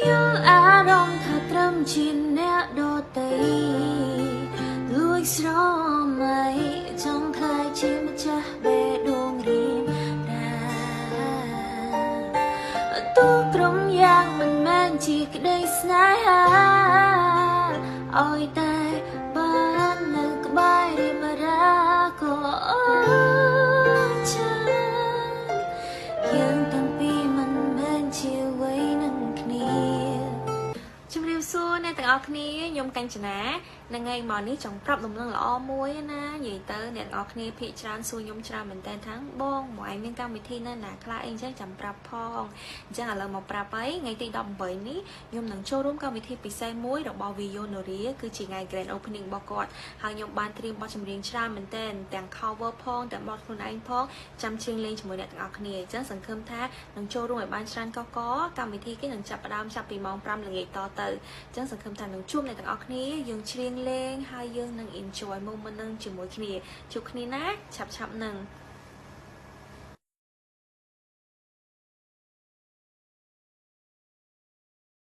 យល់អារម្មណ៍ថាត្រឹមជាអ្នកដទៃលួចស្រមៃចង់ខ្លាយជាម្ចាស់បេះដូងរៀមរាទូក្រុមយ៉ាងមិនមែនជាក្តីស្នេហាឲ្យតែបាននៅក្បែររៀមរាក៏អស់ចាយើងទាំងពីរមិនមែនជាអ្វីនឹងគ្នា ជំរាបសួរអ្នកទាំងអស់គ្នាខ្ញុំកញ្ចនានឹងថ្ងៃមកនេះចង់ប្រាប់ដំណឹងល្អមួយណានិយាយទៅអ្នកទាំងអស់គ្នាភាគច្រើនសួរខ្ញុំច្រើនមែនតើថាបងមកឯងមានកម្មវិធីនៅណាខ្លះអីអញ្ចឹងចាំប្រាប់ផងអញ្ចឹងឥឡូវមកប្រាប់ហើយថ្ងៃទី18នេះខ្ញុំនឹងចូលរួមកម្មវិធីពិសេសមួយរបស់ Vio Noria គឺជាថ្ងៃ Grand Opening របស់គាត់ហើយខ្ញុំបានត្រៀមបទចម្រៀងច្រើនមែនតើទាំង cover ផងទាំងបទខ្លួនឯងផងចាំច្រៀងលេងជាមួយអ្នកទាំងអស់គ្នាអញ្ចឹងសង្ឃឹមថានឹងចូលរួមឲ្យបានច្រើនកកកម្មវិធីគេនឹងចាប់ផ្ដើមចាប់ពីម៉ោង5ល្ងាចតទៅអញ្ចឹងសង្ឃឹមថានឹងជួបអ្នកទាំងអស់គ្នាយើងច្រៀងលេងហើយយើងនឹង enjoy moment នឹងជាមួយគ្នាជួបគ្នាណាឆាប់ឆាប់នឹង